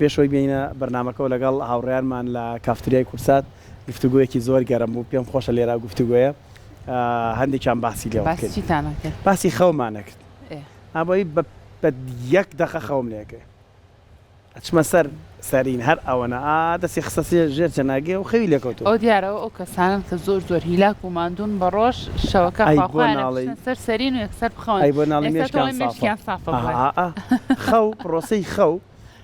پێشەوەی بێینە بەرنامەکەوە لەگەڵ هاوڕێیانمان لە کافتریای کوردسات گفتوگۆیەکی زۆر گەرم بوو پێم خۆشە لێرە گفتوگۆیە هەندێکیان باسی لێوە باسی بکەین چیتان کرد؟ باسی خەومان ئەکرد ئێ. ئابۆی بە بە یەک دەقە خەوم لێکرد ئەچمە سەر سەرین هەر ئەوەنە ئا دەستی خستە سێ ژێر جەناگێ و خەوی لێکەوتووە. ئەوە دیارە ئەو کەسانەن کە زۆر زۆر هیلاک و ماندوون بە ڕۆژ شەوەکە ئەی خوا بۆ خۆیان ناڵێی ئەکشنە سەر سەرین و یەکسەر بخەون ئەی بۆ ناڵێی ئێستا تۆ مێشکیان ئەڵێی سافە مێشکیان سافە بڵێ. ئا ئا خەو پڕۆسەی خەو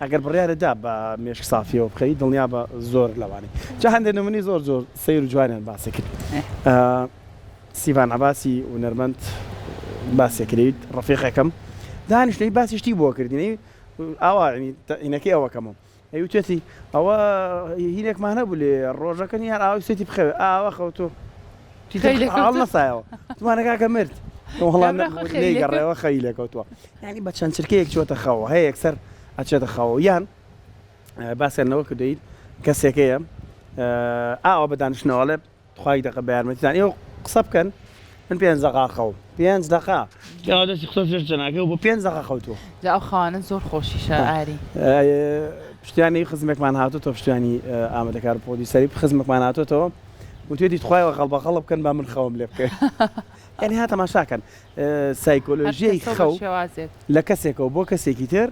ئەگەر بڕیارت دا بە مێشک سافیەوە بخەوی دڵنیابە زۆر لەوانەی جا هەندێک نمونەی زۆر زۆر سەیر و جوانیان باسی کرد سیڤان عەباسی هونەرمەند باسی کرد ڕەفیقەکەم دانیشتەی باسی شتی بۆ کردینی ئاوا هینەکەی ئەوەکەمەوە ئەی وتێتی ئەوە هینێکمان هەبوو لێ ڕۆژەکە نیە هەر ئاوای سێتی بخەوێ ئاوا خەوتوو هەڵنەسایەوە تومانە کاکە مرد وەڵا نەیگەڕێەوە خەوی لێکەوتووە یعنی بە چەند چرکەیەک چۆتە خەوە هەیە یەکسەر ئەچێتە خەوە یان باسیان لەوە کردویت کەسێکەیە ئاوا بە دانیشتنەوەڵێ تخوا یەک دەقە بە یارمەتیتان ئێوە قسە بکەن من پێنج دەقا خەوم پێنج دەقا پیاوە دەستی خستە ژێر جەناکەی و بۆ پێنج دەقە خەوتووە. جا ئەو خەوانە زۆر خۆشیشە ئاری. پشتیانی خزمێکمان هاتۆتەوە پشتیانی ئامادەکار و پرۆدیوسەری خزمێکمان هاتۆتەوە وتوێتی تخوایەوە غەڵبە غەڵب بکەن با من خەوم لێ بکەوێ یعنی ها تەماشاکەن سایکۆلۆژیای خەو لە کەسێکەوە بۆ کەسێکی تر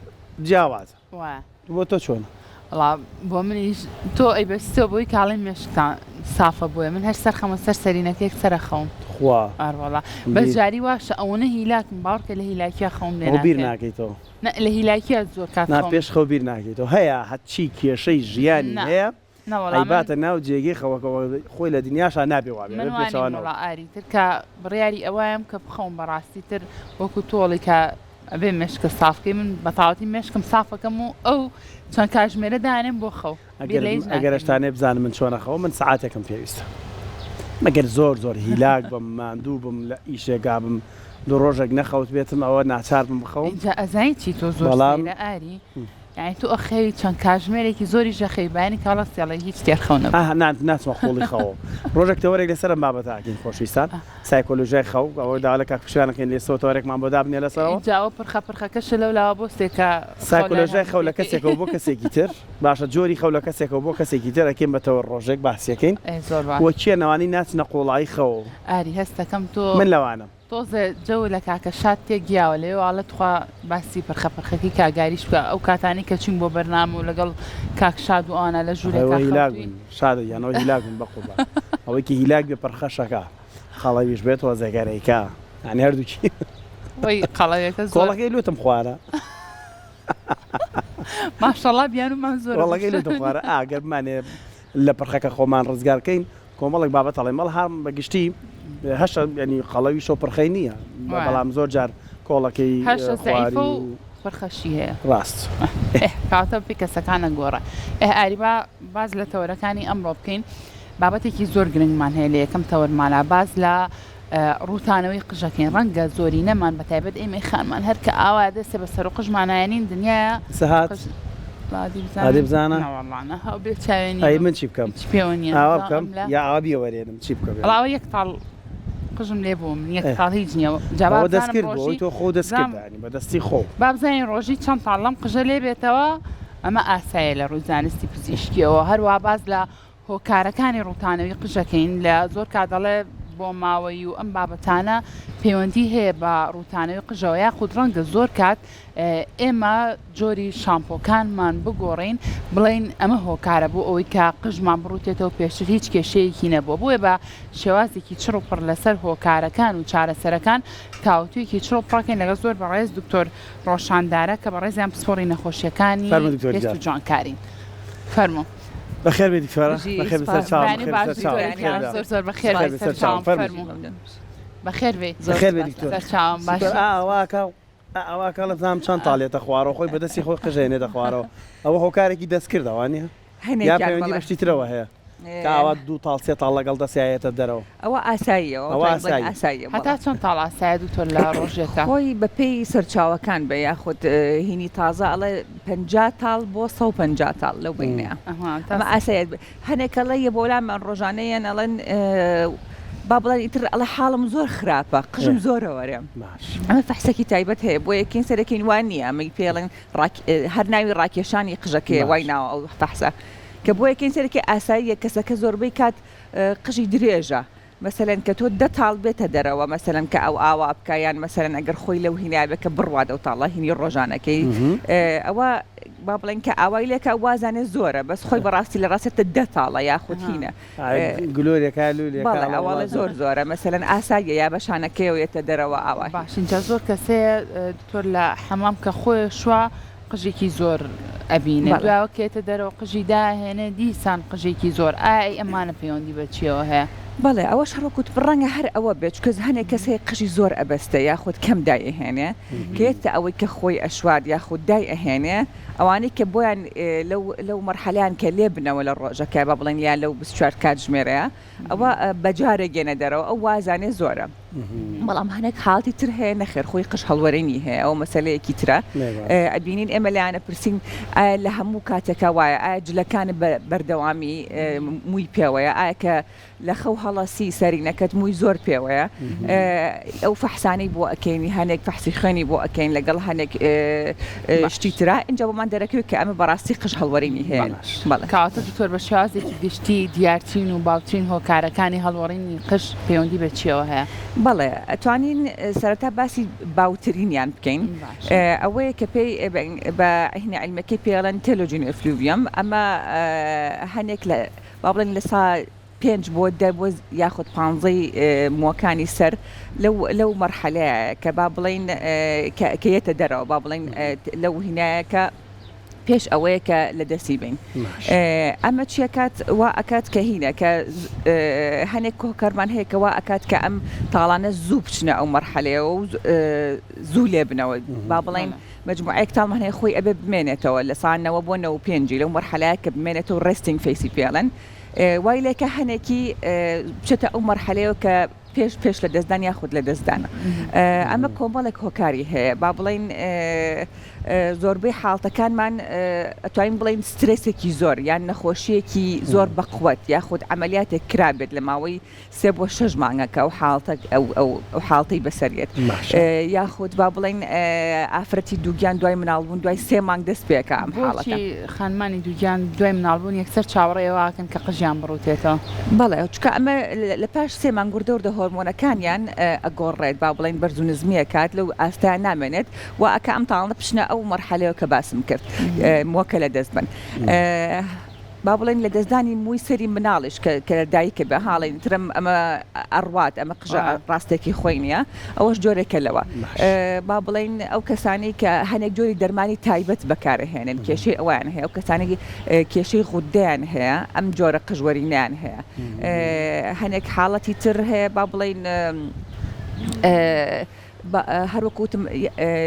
جیاوازە. وایە. بۆ تۆ چۆنە؟ وەڵا بۆ منیش تۆ ئەی بەس تۆ بۆی کاڵی مێشکتان سافە بۆیە من هەر سەرخەمە سەر سەرینەکە یەکسەر ئەخەوم. تخوا. ئاروەڵا بەس جاری واشە ئەوەنە هیلاکم باوەڕکە لە هیلاکیا خەوم لێ ئەوە بیر ناکەوێ. ناکەیتەوە. نا لە هیلاکیا زۆر کات نا خەوم. پێش خەو بیر ناکەیتەوە هەیە هەرچی کێشەی ژیانی نا هەیە نەوەڵا من. ئەیباتە ناو جێگەی خەوەکەوە خۆی لە دنیاشا نابێ وابێ من ئەبێ وانیم پێچەوانەوە وەڵا ئاری تر کە بڕیاری ئەوەیەم کە بخەوم بەڕاستی تر وەکو تۆڵی کە ئەبێ مێشکت ساف کەی من بەتەواوەتی مێشکم سافەکەم و ئەو چەند کاژمێرە دانێم بۆ خەو بیر ئەگەر لە هیچ ئەگەر ناکەمەوە. ئەشتانێ بزانم من چۆن ئەخەوم من سەعاتێکم پێویستە مەگەر زۆر زۆر هیلاک بم ماندوو بم لە ئیشێکا بم دوو ڕۆژێک نەخەوتبێتم ئەوە ناچار بم بخەوم ئینجا ئەزانی چی تۆ زۆر بەڵام سەیرە ئاری یانی تۆ ئەخەوی چەند کاژمێرێکی زۆریش ئەخەوی بەیانی کە هەڵەستی ئەڵێی هیچ تێر خەو نەبوو. ئاه نا ناچمە قوڵی خەوەوە ڕۆژێک تەوەرێک لەسەر ئەم بابەتە ئەکەین خۆشەویستان سایکۆلۆژیای خەو ئەوە داوا لە کاک پشتیوان ئەکەین لێسەوە تەوەرێکمان بۆ دابنێ لەسەرەوە. ئینجا ئەوە پرخە پرخەکەشە لەو لاوە بۆستێ کە خەو لای سایکۆلۆژیای خەو لە هەموو کەسێکەوە بۆ کەسێکی تر باشە جۆری خەو لە کەسێکەوە بۆ کەسێکی تر ئەکەین بە تەوەر ڕۆژێک باسی ئەکەین ئێ زۆر و باش. کێن ئەوانەی ناچنە قوڵایی خەوەوە. ئاری هەستەکەم تۆ من لەوانەم. تۆزێ جەو لە کاکە شاد تێک یاوە لەوێ ئەڵێ تخوا باسی پرخە پرخەکەی کاک گاریش بکە ئەو کاتانەی کە چوین بۆ بەرنامە و لەگەڵ کاک شاد و ئەوانە لە ژوورێکا ئەوە هیلاک خەوتوین. بوون شادە گیان ئەوە هیلاک بوون بەقوربان ئەوەی کە هیلاک بێ پرخەشەکە قەڵەویش بێ تۆزێک ئەرەیکا یانی هەردووکی وەی قەڵەویەکە زۆر کۆڵەکەی لوتم خوارە. ماشەڵا بیانومان زۆرە بۆ کۆڵەکەی لوتم خوارە ئا گەر بمانەوێ لە پرخەکە خۆمان ڕزگار کەین کۆمەڵێک بابەت ئەڵێم بەڵام بە گشتی هەشە یانی قەڵەوی شەو پرخەی نییە بەڵام زۆر جار کۆڵەکەی هەشە خواری زەعیفە و پرخەشی هەیە ڕاست. ئه کەواتە بەپێی کەسەکان ئەگۆڕێ. ئه ئاری با باس لە تەوەرەکانی ئەمڕۆ بکەین بابەتێکی زۆر گرنگمان هەیە لە یەکەم تەوەرمانا باس لە ڕووتانەوەی قژەکەین ڕەنگە زۆرینەمان بە تایبەت ئێمەی خانمان هەر کە ئاوا دەستێ بە سەر و قژمانایەنین دنیایە سەهات قژ با دی ئادی بزانم بزانە نەوەڵا نە هەو بێ چاوێ ئەی نیمە من چی بکەم هیچ پێوە نییە ئاوا جا بکەم ئەم لە یا ئاوا بیوەرێنم چی بکەم وەڵا یانی ئەوە یەک تاڵ قژم لێ بوو من یەک ئێ تاڵ هیچ نییە جا با ئەوە بزانم دەستکرد بوو ئەوەی ڕۆژی تۆ خۆو بزانم دەستکردە یانی بە دەستی خۆو. با بزانین ڕۆژی چەند تاڵ لەم قژە لێ بێتەوە ئەمە ئاسایە لە ڕووی زانستی پزیشکیەوە هەروەها باس لە هۆکارەکانی ڕووتانەوەی قژەکەین لە زۆر کات دەڵێ بۆماوەیی و ئەم بابەتانە پەیوەندی هەیە بە ڕووتانەوەی قژەوە یاخود ڕەنگە زۆر کات ئێمە جۆری شامپۆکانمان بگۆڕین بڵێین ئەمە هۆکارە بۆ ئەوەی کە قژمان بڕوتێتەوە پێشتر هیچ کێشەیەکی نەبووە بۆیە بە شێوازێکی چڕ و پڕ لەسەر هۆکارەکان و چارەسەرەکان تاوتوێکی چڕ و پڕەکەین لەگەڵ زۆر بەڕێز دکتۆر ڕۆشان دارا کە بەڕێزیان پسپۆڕی نەخۆشیەکانی فەرموو دکتۆر پێست گیان. و جوانکارین فەرموو. بەخێر بێی دکتۆرە بژی بەخێر بێی سەر سپاس چاوم بەیانی بەخێر بێی باش سەر چاوم دکتۆر بەخێر گیان بێ زۆر زۆر بەخێر بەخێر بێی بێی سەر سەر چاوم چاوم فەرموو فەرموو بەخێر بێی بەخێر بێی دکتۆر سەر چاوم سوپەر باشی ئا ئەواکە ئا ئەواکە ئەڵێ بزانم چەند تاڵ یەتە خوارەوە خۆی بەدەستی خۆی قژ ئەیەنێتە خوارەوە ئەوە هۆکارێکی دەستکردە وانیە یا هەنێکیان پەیوەندی بەڵێ بە شتی ترەوە هەیە کە ئاوا دوو تاڵ سێ تاڵ لەگەڵ دەستیا یەتە دەرەوە. ئەوە ئاساییە ئەوە ئەوە بڵێن ئاساییە. ئاساییە هەتا بەڵێ. چەند تاڵ ئاسایە دکتۆر لە ڕۆژێکا؟ خۆی بە پێی سەرچاوەکان بێ یاخود هینی تازە ئەڵێ 50 تاڵ بۆ 150 تاڵ لەو بەینەیە ئەها تا ئەمە ئاسایە هەنێک ئەڵێ یە بۆ لامان ڕۆژانە یەن ئەڵێن. با بڵێن ئیتر ئەڵێ حاڵم زۆر خراپە قژم زۆرە وەرێ ئەمە فەحسێکی تایبەت هەیە بۆ یەکین سەرەکین وان نییە ئەمەی پێڵێن هەر ناوی ڕاکێشانی قژەکەیە وای ناوە ئەو فەحسە کە بۆ یەکەین سەرەکی ئاساییە کەسەکە زۆربەی کات قژی درێژە مەسەلەن کە تۆ دە تاڵ بێتە دەرەوە مەسەلەن کە ئەو ئاوا بکا یان مەسەلەن ئەگەر خۆی لەو هینابێ کە بڕوات ئەو تاڵە هینی ڕۆژانەکەی ئەوە با بڵێن کە ئاوای لێکا وازانێ زۆرە بەس خۆی بەڕاستی لە ڕاستە دە تاڵە یاخود هینە گلۆرێکا لولێکا بەڵێ ئەوەڵێ زۆر زۆرە مەسەلەن ئاساییە یا بە شانەکەیەوە یەتە دەرەوە ئاوا. باش ئینجا زۆر کەس هەیە دکتۆر لە حەمام کە خۆی شوا قژێکی زۆر ئەبینێ دواوە کە یەتە دەرەوە قژی داهێنێ دیسان قژێکی زۆر ئایا ئەی ئەمانە پەیوەندی بە چیەوە هەیە؟ بەڵێ ئەوەش هەر وەکو ڕەنگە هەر ئەوە بێت چونکە هەنێک کەس هەیە قژی زۆر ئەبەستێ یاخود کەم دای ئەهێنێ کە یەتە ئەوەی کە خۆی ئەشوات یاخود دای ئەهێنێ ئەوانەی کە بۆیان لەو لەو مەرحەلەیان کە لێ بنەوە لە ڕۆژەکە با بڵێین یان لەو 24 کاتژمێرەیە ئەوە بە جارێک یەنە دەرەوە ئەو وازانێ زۆرە بەڵام هەنێک حاڵەتی تر هەیە نەخێر خۆی قژ هەڵوەرینی هەیە ئەوە مەسەلەیەکی ترە ئەبینین ئێمە لایانە پرسین ئایا لە هەموو کاتێکا وایە ئایا جلەکانت بە بەردەوامی مووی پێوەیە ئایا کە لە خەو هەڵەسی سەرینەکەت مووی زۆر پێوەیە ئەو فەحسانەی بۆ ئەکەین هەنێک فەحسی خوێنی بۆ ئەکەین لەگەڵ هەنێک شتی ترا ئینجا بۆمان دەرەکەوێت کە ئەمە بەڕاستی قژ هەڵوەرینی هەیە. بەڵێ. کەواتە دکتۆر بە شێوازێکی گشتی دیارترین و باوترین هۆکارەکانی هەڵوەڕینی قژ پەیوەندی بە چییەوە هەیە؟ بەڵێ ئەتوانین سەرەتا باسی باوترینیان بکەین ئەوەیە کە پێی بە عیهنە عیلمیەکەی پێڵێن telogen effluvium ئەمە هەنێک لە با بڵێن لە سا پێنج بۆ دە بۆ یاخود پانزەی مووەکانی سەر لەو لەو مەرحەلەیە کە با بڵێین کە کە یەتە دەرەوە با بڵێین لەو هینایە کە پێش ئەوەیە کە لە دەستی بین ئەمە چیەکات وا ئەکات کە هینە کە هەنێک کۆکەرمان هەیە کە وا ئەکات کە ئەم تاڵانە زوو بچنە ئەو مەرحەلەیەوە و زوو لێ بنەوە با بڵێین مەجموعەیەک تاڵمان هەیە خۆی ئەبێ بمێنێتەوە لە سا نەوە بۆ نەوە پێنجی لەو مەرحەلەیە کە بمێنێتەوە resting phase ی پێڵێن وای لێکە هەنێکی بچێتە ئەو مەرحەلەیەوە کە پێش پێش لە دەستدان یاخود لە دەستدانە ئەمە کۆمەڵێک هۆکاری هەیە با بڵین زۆربەی حاڵتەکانمان ئەتوانین بڵین سترێسێکی زۆر یان نەخۆشیەکی زۆر بەقوت یاخود عملیاتێک کرابێت لە ماوەی سێ بۆ شەش مانگەکە ئەو حاڵتە ئەو ئەو ئەو حاڵتەی بەسەر یەت باشە. یاخود با بڵێین ئافرەتی دووگیان دوای مناڵبوون دوای سێ مانگ دەست پێکا ئەم حاڵەتە. بۆچی خانمانی دووگیان دوای مناڵبوون یەکسەر چاوەڕێی ئەوە ئەکەن کە قژیان بڕوتێتەوە؟ بەڵێ چونکە ئەمە لە پاش سێ مانگ وردە وردە هۆرمۆنەکانیان ئەگۆڕێت با بڵێین بەرز و نزمی ئەکات لەو ئاستەیا نامێنێت وا ئەکا ئەم تاڵانە بچنە ئەو مەرحەلەیەوە کە باسم کرد مووەکە لەدەست بەن. با بڵێین لەدەستدانی مووی سەری مناڵیش کە کە دایکە بێ ها ئەڵێن ترم ئەمە ئەڕوات ئەمە قژە ڕاستێکی خۆی نییە ئەوەش جۆرێکە لەوە با بڵێین ئەو کەسانەی کە هەنێک جۆری دەرمانی تایبەت بەکارەهێنن کێشەی ئەویان هەیە ئەو کەسانەی کێشەی غودەیان هەیە ئەم جۆرە قژوەرینیان هەیە هەنێک حاڵەتی تر هەیە با بڵێین هەر وەکو وتم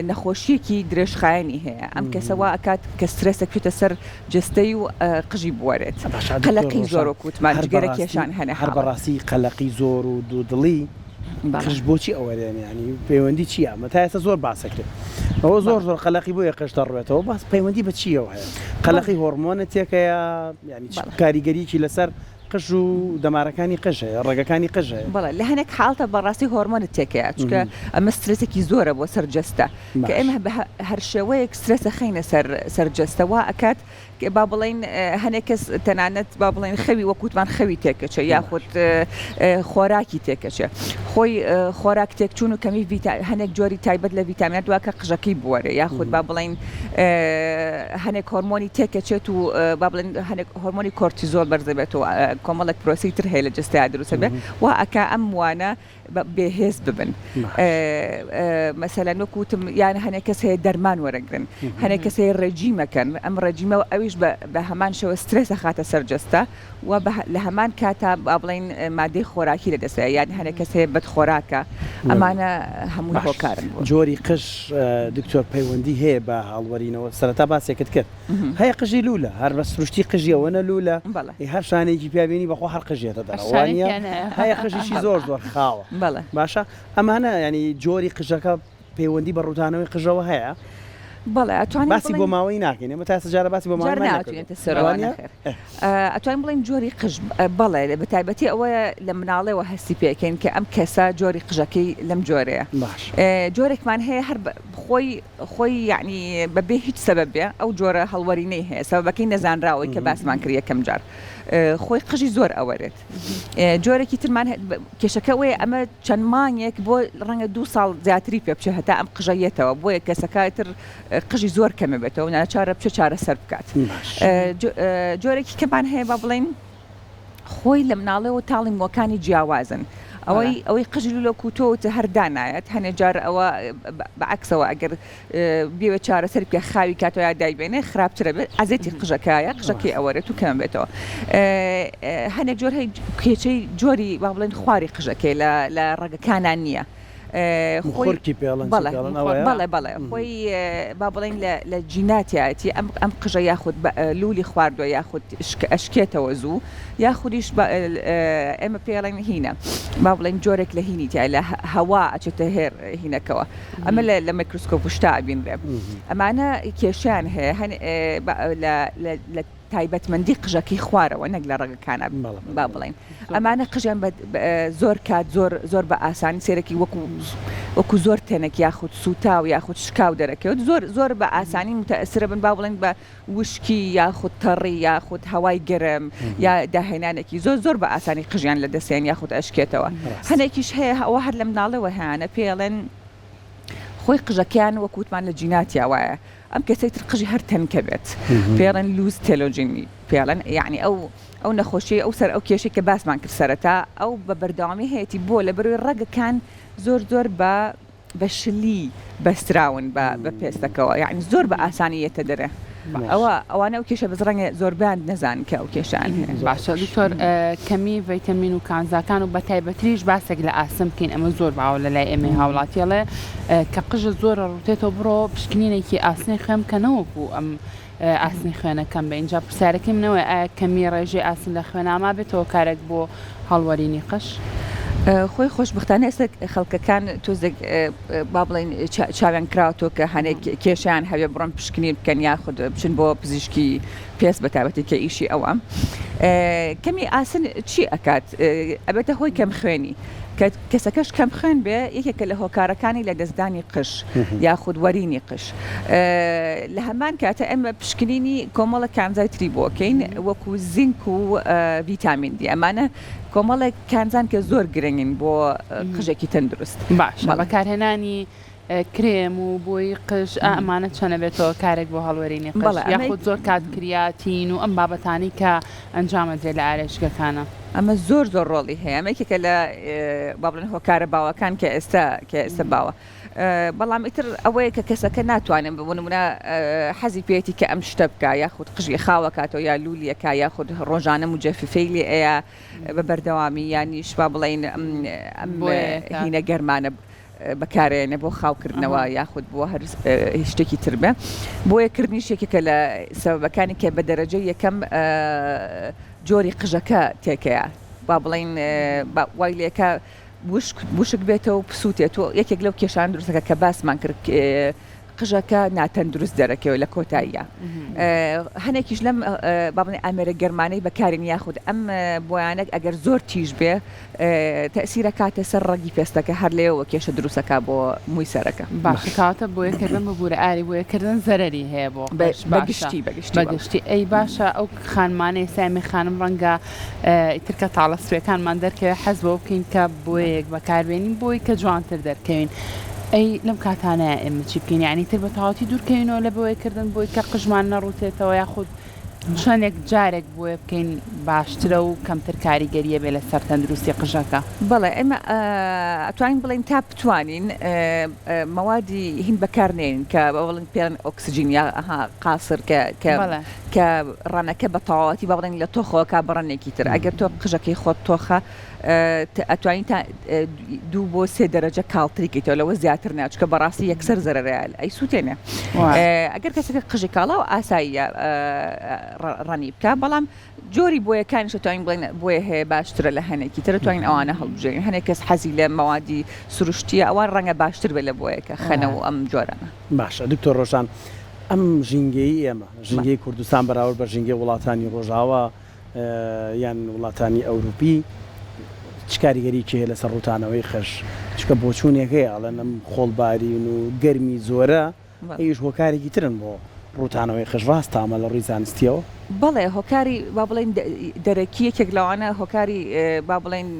نەخۆشییەکی درێژخایەنی هەیە، ئەم کەسە وا ئەکات کە سترێسێک بچێتە سەر جەستەی و قژی بوەرێت. باشە دکتۆر قەلەقی ڕۆشان زۆر وەکو وتمان هەر جگەرە بەڕاستی کێشان هەنێ هەر حاڵەت. بەڕاستی قەلەقی زۆر و دوودڵی بەڵێ. قژ بۆچی ئەوەرێنێ یانی پەیوەندی چییە ئەمە تا ئێستا زۆر باس ئەکرێ ئەوە زۆر بەڵێ. زۆر قەلەقی بۆیە قژ دەڕوێتەوە باس پەیوەندی بە چییەوە هەیە بەڵێ. قەلەقی هۆڕمۆنە تێکەیە یانی چ بەڵێ. کاریگەریی لەسەر قژ و دەمارەکانی قژ هەیە، ڕەگەکانی قژ هەیە. بەڵێ لە هەنێک حاڵەتا بەڕاستی هۆرمۆنت تێکەیە چونکە ئەمە سترێسێکی زۆرە بۆ سەر جەستە کە ئێمە بە هەرشێوەیەک سترێس ئەخەینە سەر سەر جەستە وا ئەکات با بڵێین هەنێک کەس تەنانەت با بڵێین خەوی وەک وتمان خەوی تێکەچێ یاخود خۆراکی تێکەچێ خۆی خۆراک تێکچوون و کەمی ڤیتا هەنێک جۆری تایبەت لە ڤیتامینات وا کە قژەکەی بوەرێ یاخود با بڵێین هەنێک هۆرمۆنی تێکەچێت و با بڵێن هەنێک هۆرمۆنی کۆرتیزۆل بەرز دەبێتەوە کۆمەڵێک پرۆسەی تر هەیە لە جەستەیا دروست دەبێت وا ئەکا ئەم موانە بێهێز ببن مەسەلەن وەکو وتم یان هەنێک کەس هەیە دەرمان وەرەگرن هەنێک کەس هەیە ڕێجیمەکەن ئەم ڕێجیمە ئەویش بە هەمان شێوە سترێس ئەخاتە سەر جەستە و لە هەمان کاتا با بڵێین مادەی خۆراکی لە دەستە یان هەنێک کەس هەیە بەدخۆراکە ئەمانە هەمووی هۆکارن بۆ. جۆری قژ دکتۆر پەیوەندی هەیە بە هەڵوەرینەوە سەرەتا باسێکت کرد هەیە قژی لولە هەر بە سروشتی قژی ئەوەنە لولە هەر شانەیەکی پیا بینی بەخوا هەر قژێتە دەرەوە وانیە هەیە قژیشی زۆر زۆر خاوە باشە ئەمانە ینی جۆری قژەکە پەیوەندی بە ڕووتانەوەی قژەوە هەیە؟ بەڵێ ئەتوانین باسی بۆ ماوەی ناکەین ئێمە تا ئێستا جارە باسی بۆ جار ماوەیمان ناتوانێتە نەکردووە سەرەوە وانیە؟ نەخێر ئەتوانین بڵێین جۆری قژ بەڵێ بە تایبەتی ئەوە لە مناڵێوە هەستی پێکەین کە ئەم کەسە جۆری قژەکەی لەم جۆرەیە باش جۆرێکمان هەیە هەر خۆی خۆی یەعنی بە بێ هیچ سەبەب بێ ئەو جۆرە هەڵوەرینەی هەیە سەبەبەکەی نەزانراوەی کە باسمان کرد یەکەم جار خۆی قژی زۆر ئەوەرێت جۆرێکی ترمان کێشەکە ئەوەیە ئەمە چەند مانگێک بۆ ڕەنگە دوو ساڵ زیاتری پێ بچێت هەتا ئەم قژە یەتەوە بۆیە کەسەکە تر قژی زۆر کەمە بێتەوە ناچارە بچێت چارەسەر بکات جۆرێکی کەمان هەیە با بڵێین خۆی لە مناڵەوە تاڵی مووەکانی جیاوازن ئەوەی ئەوەی قژی لولۆک و تۆ هەر دانایەت هەنێ جار ئەوە بە عەکسەوە ئەگەر بیەوێت چارەسەری بکە خاوی کاتەوە یا دایبێنێ خراپترە بێت عەزێتی قژەکایە قژەکەی ئەوەرێت و کەم بێتەوە هەنێک جۆر هەیە کێچەی جۆری با بڵێن خواری قژەکەی لە لە ڕەگەکانان نییە خۆی خورکی پێڵن چی بەڵێ پێڵن ئەوەیە بەڵێ بەڵێ خۆی با بڵێین لە لە جیناتیایەتی ئەم ئەم قژە یاخود بە لولی خواردووە یاخود شک ئەشکێتەوە زوو یاخودیش بە ئێمە پێڵێن هینە با بڵێین جۆرێک لە هینی تیا لە هەوا ئەچێتە هێر هینەکەوە ئەمە لە لە مایکرۆسکۆپ و شتا ئەبینرێ ئەمانە کێشەیان هەیە هەن لە لە لە تایبەتمەندی قژەکەی خوارەوە نەک لە ڕەگەکانا با بڵێین ئەمانە قژیان بە زۆر کات زۆر زۆر بە ئاسانی سێرەکی وەکو وەکو زۆر تەنک یاخود سووتاو یاخود شکاو دەرەکەوێت زۆر زۆر بە ئاسانی متەئسرە بن با بڵێن بە وشکی یاخود تەڕی یاخود هەوای گەرم یا داهێنانێکی زۆر زۆر بە ئاسانی قژیان لە دەستێن یاخود ئەشکێتەوە هەنێکیش هەیە ئەوە هەر لە مناڵەوە هەیانە پێڵێن خۆی قژەکەیان وەکو وتمان لە جیناتیا وایە ئەم کەسەی تر قژی هەر تەنکە بێت پێڵێن loose telogen پێڵێن یعنی ئەو ئەو نەخۆشی ئەو سەر ئەو کێشەی کە باسمان کرد سەرەتا ئەو بە بەردەوامی هەیەی بۆ لە بەروی ڕەگەکان زۆر زۆر بە بە شلی بەستراون بە بە پێستەکەوە یعنی زۆر بە ئاسانی یەتە دەرێ ئەوە ئەوانە ئەو کێشە بەس ڕەنگە زۆربەیان نەزانن کە ئەو کێشەیان هەیە. باشە دکتۆر کەمی ڤیتەمین و کانزاکان و بەتایبەتریش باسێک لە ئاسن بکەین ئەمە زۆر باوە لە لای ئێمەی هاوڵاتی ئەڵێ کە قژت زۆر ئەڕوتێتەوە بڕۆ پشکنینێکی ئاسنی خوێن بکە نەوەکو ئەم ئاسنی خوێنە کەم بێ ئینجا پرسیارەکەی من ئەوەیە ئایا کەمی ڕێژەی ئاسن لە خوێنا مابێتە هۆکارێک بۆ هەڵوەرینی قژ؟ خۆی خۆشبەختانە ئێستا خەڵکەکان تۆزێک با بڵێین چاویان کراوەتەوە کە هەنێک کێشیان هەبێ بڕۆن پشکنین بکەن یاخود بچن بۆ پزیشکی پێست بە تایبەتی کە ئیشی ئەوە کەمی ئاسن چی ئەکات ئەبێتە هۆی کەم خوێنی کە کەسەکەش کەم خوێن بێ یەکێکە لە هۆکارەکانی لە دەستدانی قژ یاخود وەرینی قژ لە هەمان کاتە ئێمە پشکنینی کۆمەڵە کانزای تری بۆکەین وەکو زینک و ڤیتامین دی ئەمانە کۆمەڵێک کانزان کە زۆر گرنگن بۆ قژێکی تەندروست. باشە بەکارهێنانی کرێم و بۆی قژ ئا ئەمانە چەنە بێتەوە کارێک بۆ هەڵوەرینی قژ یاخود زۆر کات کریاتین و ئەم بابەتانەی کە ئەنجام ئەدرێت لە ئارایشگەکانە. ئەمە زۆر زۆر ڕۆڵی هەیە ئەمە یەکێکە لە با بڵێن هۆکارە باوەکان کە ئێستا کە ئێستا باوە بەڵام ئیتر ئەوەیە کە کەسەکە ناتوانێت بۆ نمونە حەزی پێیەتی کە ئەم شتە بکا یاخود قژی خاوەکاتەوە یا لولیەکە یاخود ڕۆژانە مجەففەی لێ ئەیا بە بەردەوامی یانیش با بڵێین ئەم هینە گەرمانە بەکارێنێ بۆ خاوکردنەوە یاخود بۆ هەر شتێکی تر بێ بۆیە کردنیش یەکێکە لە سەبەبەکانی کە بە دەرەجەی یەکەم جۆری قژەکە تێکەیە با بڵێین وای لێکە وشک وشک بێتەوە و پسووتێت و یەکێک لەو کێشانە دروستەکە کە باسمان کرد قژەکە ناتەندروست دەرەکەوێت لە کۆتاییا هەنێکیش لەم با بڵێین ئامێرە گەرمانەی بەکارین یاخود ئەم بۆیانە ئەگەر زۆر تیژ بێ تەئسیر ئەکاتە سەر ڕەگی پێستەکە هەر لێوە کێشە دروست ئەکا بۆ مووی سەرەکە. باشە کەواتە بۆیەکردن ببورە ئاری بۆیەکردن زەرەری هەیە بۆ قژ باشە بەگشتی بەگشتی بەڵێ. بەگشتی ئەی باشە ئەو خانمانەی ئێستا ئێمەی خانم ڕەنگە ئیتر کە تاڵە سپیەکانمان دەرکەوێت حەز بەوە بکەین کە بۆیەک بەکاربێنین بۆی کە جوانتر دەرکەوین ئەی لەم کاتانەیا ئێمە چی بکەین یانی تر بە تەواوەتی دوورکەوینەوە لە بۆیەکردن بۆی کە قژمان نەڕوتێتەوە یاخود چەندێک جارێک بۆیە بکەین باشترە و کەمتر کاریگەریە بێ لەسەر تەندروستی قژەکە؟ بەڵێ ئێمە ئەتوانین بڵێین تا بتوانین مەوادی هین بەکار نێنین کە بە بڵێن پێیان ئۆکسجین یا ها قاسر کە کە کە ڕەنەکە بە تەواوەتی با بڵێین لە تۆخەوە کا بە ڕەنێکی تر ئەگەر تۆ قژەکەی خۆت تۆخە ئەتوانی تا دوو بۆ سێ دەرەجە کاڵتری کەیتەوە لەوە زیاتر نا چونکە بەڕاستی یەکسەر زەرەرە ئەیسووتێنێ ئەگەر کەسەکە قژی کاڵا و ئاساییە ڕەنی بکە بەڵام جۆری بۆیەکانیش ئەتوانین بڵێین بۆیە هەیە باشترە لە هەنێکی تر ئەتوانین ئەوانە هەڵبژێرین هەنێک کەس حەزی لە مەوادی سروشتیە ئەوان ڕەنگە باشتر بێت لە بۆیەکە خەنە و ئەم جۆرانە. باشە دکتۆر ڕۆژان. ئەم ژینگەی ئێمە، ژینگەی کوردستان بەراورد بە ژینگەی وڵاتانی ڕۆژاوا یان وڵاتانی ئەوروپی چ کاریگەریی هەیە لەسەر ڕووتانەوەی قژ؟ چونکە بۆچوونێک هەیە ئەڵێن ئەم خۆڵبارین و گەرمی زۆرە ئەویش هۆکارێکی ترن بۆ ڕووتانەوەی قژ، ڕاستە ئەمە لە ڕووی زانستییەوە؟ بەڵێ هۆکاری با بڵێین دەرەکی یەکێک لەوانە هۆکاری با بڵێین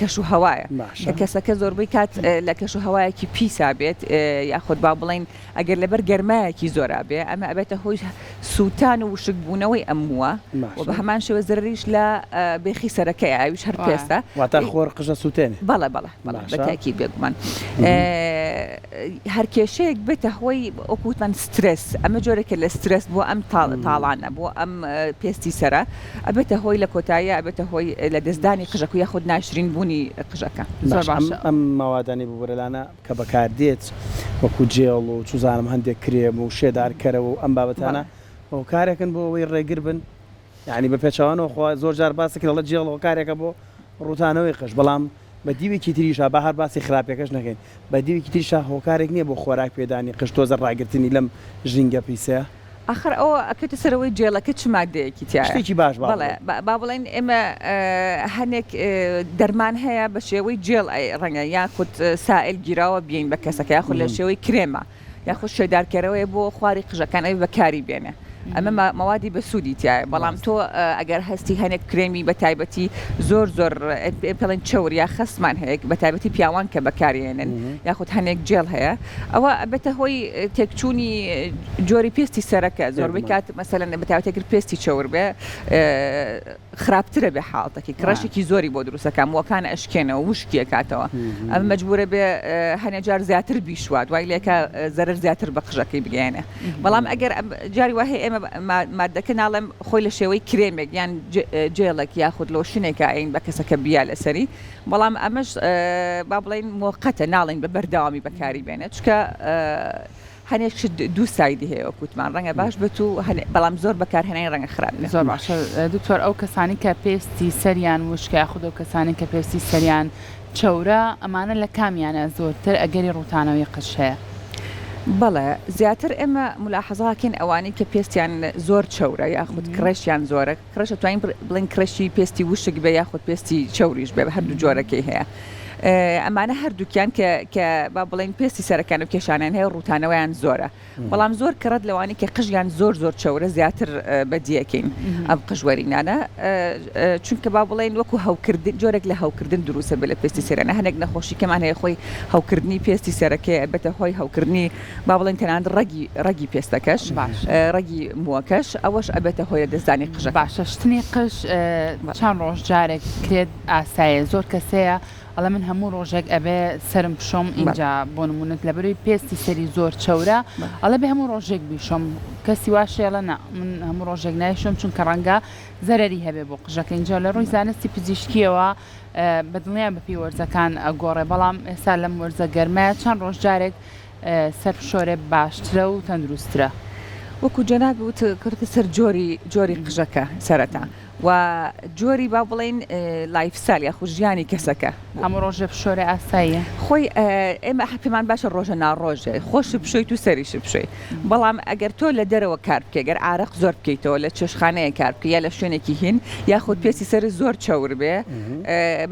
کەش و هەوایە کە کەسەکە زۆربەی کات لە کەش و هەوایەکی پیسا بێت یاخود با بڵێین ئەگەر لەبەر گەرمایەکی زۆرا بێ ئەمە ئەبێتە هۆی سووتان و وشک بوونەوەی ئەم مووە و بە هەمان شێوە زەرەریش لە بێخی سەرەکەیە ئەویش هەر پێستە. واتە خۆر قژە سووتێنێ؟ بەڵێ بەڵێ بەڵێ بە تاکید بێگومان هەر کێشەیەک بێتە هۆی وەکو وتمان سترێس ئەمە جۆرێکە لە سترێس بۆ ئەم تاڵانە بۆ ئەم پێستی سەرە ئەبێتە هۆی لە کۆتاییا ئەبێتە هۆی لە دەستدانی قژەکە یاخود ناشرین بوونی قژەکە. زۆر باشە ئەم مەوادانەی ببورە لانا کە بەکاردێت وەکو جێڵ و چوزانم هەندێک کرێم و شێدارکەرەوە و ئەم بابەتانە هۆکارێکن بۆ ئەوەی ڕێگر بن یانی بە پێچەوانەوە خوا زۆر جار باس کرد دەڵێت جێڵ هۆکارێکە بۆ ڕووتانەوەی قژ بەڵام بە دیوێکی تریشا با هەر باسی خراپیەکەش نەکەین بە دیوێکی تریشا هۆکارێک نییە بۆ خۆراک پێدانی قژ تۆزە ڕاگرتنی لەم ژینگە پیسەیە؟ ئاخر ئەوە ئەکەوێتە سەر ئەوەی جێڵەکە چ ماددەیەکی تیایە. شتێکی باش با بەڵێ بڵێین. با بڵێین ئێمە هەنێک دەرمان هەیە بە شێوەی جێڵ ڕەنگە یاخود سائل گیراوە بیەین بە کەسەکە یاخود لە شێوەی کرێمە. یاخود شێدارکەرەوەیە بۆ خواری قژەکان ئەوی بەکاری بێنێ ئەمە مەوادی بەسوودی تایە بەڵام تۆ ئەگەر هەستی هەنێک کرێمی بە تایبەتی زۆر زۆر پێڵێن چەور یا خەستمان هەیە بە تایبەتی پیاوان کە بەکارێنن یاخود هەنێک جێڵ هەیە ئەوە ئەبێتە هۆی تێکچوونی جۆری پێستی سەرەکە زۆربەی کات مەسەلەن بە تایبەتی گەر پێستی چەور بێ خراپترە بێ حاڵتەکی کڕەشێکی زۆری بۆ دروستەکە مووەکان ئەشکێنەوە وشکی ئەکاتەوە ئەمە مەجبورە بێ هەنێ جار زیاتر بیشوات وای لێکە زەرەر زیاتر بە قژەکەی بگەیەنێ بەڵام ئەگەر جاری وا هەیە ئێمە مادەکە ناڵێم خۆی لە شێوەی کرێمێک یان جێڵێک یاخود لۆشنێکە ئەین بە کەسەکە بیا لەسەری بەڵام ئەمەش با بڵێین مۆقەتە ناڵێین بە بەردەوامی بەکاری بێنێت چونکە هەنێک شت دوو side ی هەیە وەک وتمان ڕەنگە باش بێت و هەنێ بەڵام زۆر بەکارهێنانی ڕەنگە خراپ بێت. زۆر باشە دکتۆر ئەو کەسانی کە پێستی سەریان وشکە یاخود ئەو کەسانی کە پێستی سەریان چەورە ئەمانە لە کامیانە زۆرتر ئەگەری ڕووتانەوەی قژ هەیە؟ بەڵێ زیاتر ئێمە مولاحەزە ئەکەین ئەوانەی کە پێستیان زۆر چەورە یاخود کڕێشیان زۆرە کڕێش ئەتوانین بڵێین کڕێشی پێستی وشک بێ یاخود پێستی چەوریش بێ هەردوو جۆرەکەی هەیە ئەمانە هەردووکیان کە کە با بڵێین پێستی سەرەکان و کێشانیان هەیە ڕووتانەوەیان زۆرە بەڵام زۆر کەڕەت لەوانەی کە قژیان زۆر زۆر چەورە زیاتر بەدیەکەین ئەم قژوەرینانە چونکە با بڵێین وەکو هەوکردن جۆرێک لە هەوکردن دروستە بێ لە پێستی سەرانە هەنێک نەخۆشی کەمان هەیە خۆی هەوکردنی پێستی سەرەکەی ئەبێتە هۆی هەوکردنی با بڵێین تەنانەت ڕەگی ڕەگی پێستەکەش ڕەگی مووەکەش ئەوەش ئەبێتە هۆی لەدەستدانی قژەکە. باشە شتنی قژ چەند ڕۆژ جارێک بکرێت ئاسایە زۆر کەس هەیە ئەڵێ من هەموو ڕۆژێک ئەبێ سەرم بشۆم ئینجا بۆ نمونەت لەبەرەوەی پێستی سەری زۆر چەورە ئەڵێ بێ هەموو ڕۆژێک بیشۆم کەسی واش هەیە ئەڵێ نا من هەموو ڕۆژێک نایشۆم چونکە ڕەنگە زەرەری هەبێ بۆ قژەکە ئینجا لە ڕووی زانستی پزیشکیەوە بە دڵنیام بەپێی وەرزەکان ئەگۆڕێ بەڵام ئێستا لەم وەرزە گەرمایە چەند ڕۆژ جارێک سەر بشۆرێ باشترە و تەندروستترە. وەکو جەنابت وتت کەوتە سەر جۆری جۆری قژەکە سەرەتا و جۆری با بڵێین lifestyle یاخود ژیانی کەسەکە. هەموو ڕۆژێ بشۆرێ ئاساییە؟ خۆی ئێمە پێمان باشە ڕۆژە نا ڕۆژێ خۆشت بشۆیت و سەریشت بشۆی بەڵام ئەگەر تۆ لە دەرەوە کار بکەی گەر عارەق زۆر بکەیتەوە لە چێشتخانەیەک کار بکەی یا لە شوێنێکی هین یاخود پێستی سەرت زۆر چەور بێ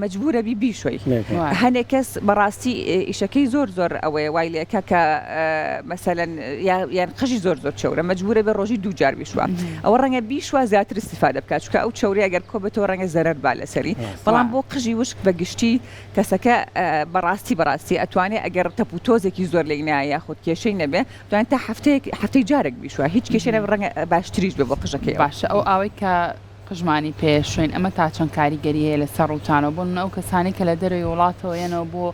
مەجبورە بی بیشۆی هەنێک کەس بەڕاستی ئیشەکەی زۆر زۆر ئەوەیە وای لێکە کە مەسەلەن یان قژی زۆر زۆر چەورە مەجبورە بێ ڕۆژی دوو جار بیشوە ئەوە ڕەنگە بیشوە زیاتر استفادە بکات چونکە ئەو چەوری ئەگەر کۆ بێتەوە ڕەنگە زەرەر با لەسەری بەڵام بۆ قژی وشک بە گشتی کەسەکە بەڕاستی بەڕاستی ئەتوانێ ئەگەر تەپ و تۆزێکی زۆر لێی نایە یاخود کێشەی نەبێ توانێت تا هەفتەیەک هەفتەی جارێک بیشوە هیچ کێشەی نەبێ ڕەنگە باشتریش بێ بۆ قژەکەیەوە. باشە ئەو ئاوەی کە قژمانی پێ شۆین ئەمە تا چەند کاریگەری هەیە لەسەر ڕووتانەوە بۆ نمونە ئەو کەسانەی کە لە دەرەوەی وڵاتەوە یەنەوە بۆ